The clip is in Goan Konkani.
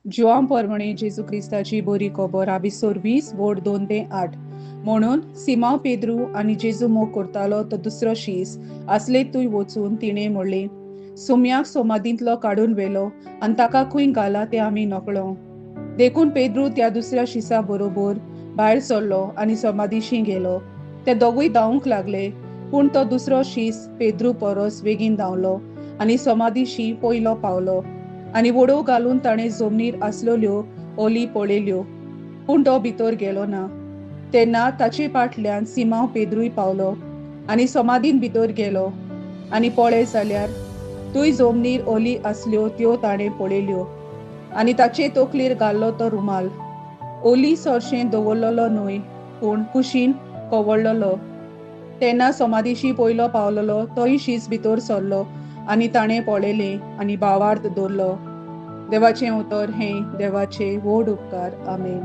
जुवांव परमणे जेजू क्रिस्ताची बरी खबर आबिसोर 20 वोड 2 ते 8. म्हणून सिमांव पेद्रू आनी जेजू मोग करतालो तो दुसरो शीस आसले तूंय वचून तिणें म्हणलें, सुम्याक सोमादींतलो काडून व्हेलो आनी ताका खंय घाला तें आमी नकळो. देखून पेद्रू त्या दुसऱ्या शिसा बरोबर भायर सरलो आनी समाधीशी गेलो. ते दोगूय धांवूंक लागले, पूण तो दुसरो शीस पेद्रू परस बेगीन धांवलो आनी समाधीशी पयलो पावलो आनी वडोव घालून ताणें जमनीर आसलेल्यो ओली पळयल्यो, पूण तो भितर गेलो ना. तेन्ना ताचे फाटल्यान सिमांव पेद्रूय पावलो आनी समाधीन भितर गेलो आनी पळय जाल्यार थंय जमनीर ओली आसल्यो त्यो ताणें पळयल्यो आनी ताचे तकलेर घाल्लो तो रुमाल ओली सरशें दवरलेलो न्हय, पूण कुशीन कवळलेलो. तेन्ना समाधीशी पयलो पावलेलो तोय शीस भितर सरलो आनी ताणें पळयलें आनी भावार्थ दवरलो. देवाचें उतर हें देवाचे व्हड उपकार. आमेन.